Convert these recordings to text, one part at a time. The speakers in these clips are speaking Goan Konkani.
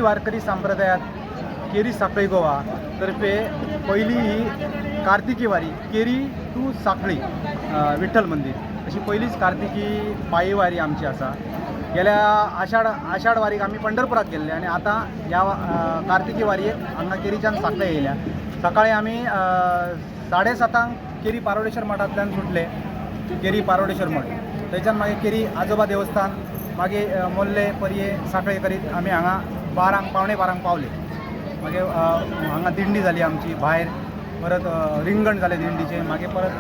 वारकरी संप्रदायात केरी साखळी गोवा तर्फे पहिली ही कार्तिकी वारी केरी टू साखळी विठ्ठल मंदिर अशी पहिलीच कार्तिकी पायी वारी आमची आसा. गेल्या आषाढ वारीक आमी पंढरपुराक गेल्ले आनी आतां ह्या कार्तिकी वारयेक हांगा केरीच्यान साखळे येयल्या. सकाळी आमी 7:30 केरी पारोडेश्वर मठांतल्यान सुटले. केरी पारोडेश्वर मठ थंयच्यान मागीर केरी आजोबा देवस्थान, मागीर मोल्ले पर्ये साखळे करीत आमी हांगा 12, 11:45 पावले. मागीर हांगा दिंडी जाली आमची भायर, परत रिंगण जालें दिंडीचें, मागीर परत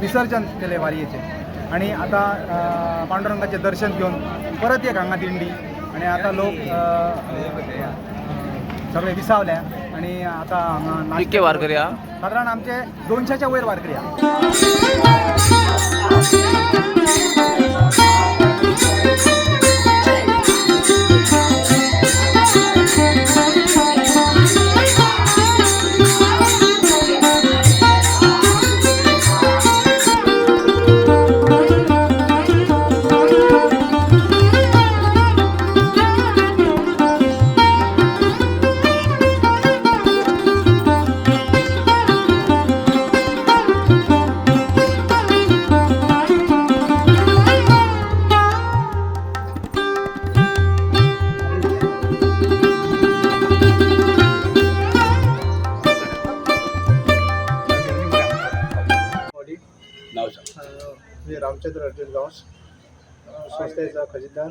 विसर्जन केलें वारयेचें आनी आतां पांडुरंगाचें दर्शन घेवन परत एक हांगा दिंडी आनी आतां लोक सगळे विसावल्या आनी आतां हांगा कितके वारकरी आहा? सादारण आमचे 200च्या वयर वारकरी आहा. नाव सांग. मी रामचंद्र अर्जुन गांवस, संस्थेचा खजिनदार.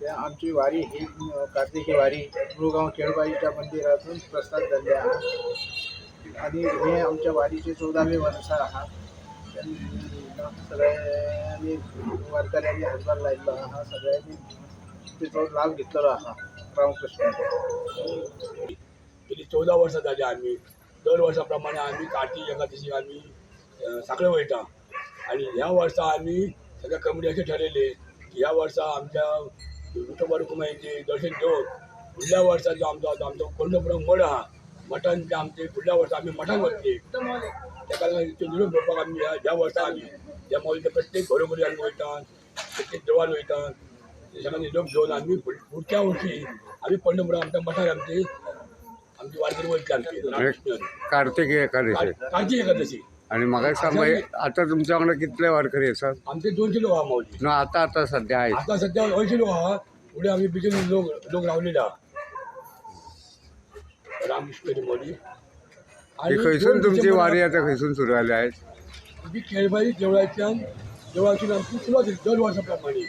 या आमची वारी ही कार्तिकी वारी मुळगाव केळबाईच्या मंदिरातून प्रस्थान झाले आहे आणि हे आमच्या वारीचे 14वे वर्ष आहा. सगळ्यांनी वारकऱ्यांनी हातभार लायल्लो आहा, सगळ्यांनी तेचो लाभ घेतलेलो आहा. रामकृष्ण. गेली 14 वर्सां जाली आमी दर वर्सा प्रमाणे आमी कार्तीक एकादशीक आमी साखळे वयता आनी ह्या वर्सा आमी सगळ्या कमिटी अशें ठरयलें की ह्या वर्सा आमच्या विठोबा रुकुमाईचें दर्शन घेवन फुडल्या वर्सा जो आमचो आमचो पंढरपुराक मठ आहा, मठान ते आमचे फुडल्या वर्सा आमी मठान वतले. तेका लागून ते निरोप घेवपाक आमी ह्या वर्सा आमी ह्या मावलीच्या प्रत्येक घरोघरी आमी वयता, प्रत्येक देवळान वयता. सगळ्यांनी निरोप घेवन आमी फुडच्या वर्सी आमी पंढरपुराक आमच्या मठार आमची आमची वारकरी वयतली आमची रामकृष्ण. कार्तिकी एकादशी. कार्तीक एकादशी. आणि म्हाका एक सांग, आता तुमच्या वांगडा कितले वारकरी आसात? आमचे 200 लोक आहा माऊली. ना, आता आता सध्या आहेत. आता सध्या 250 लोक आहा, फुडें आमी बेगीन लोक लोक रावलेले आहा. रामकृष्ण माऊली. ही खंयसून तुमची वारी आता खंयसून सुरू जाली आहेत? आमची केळबाई देवळाच्यान देवळातून आमची सुरवात जाली दर वर्सा प्रमाणे.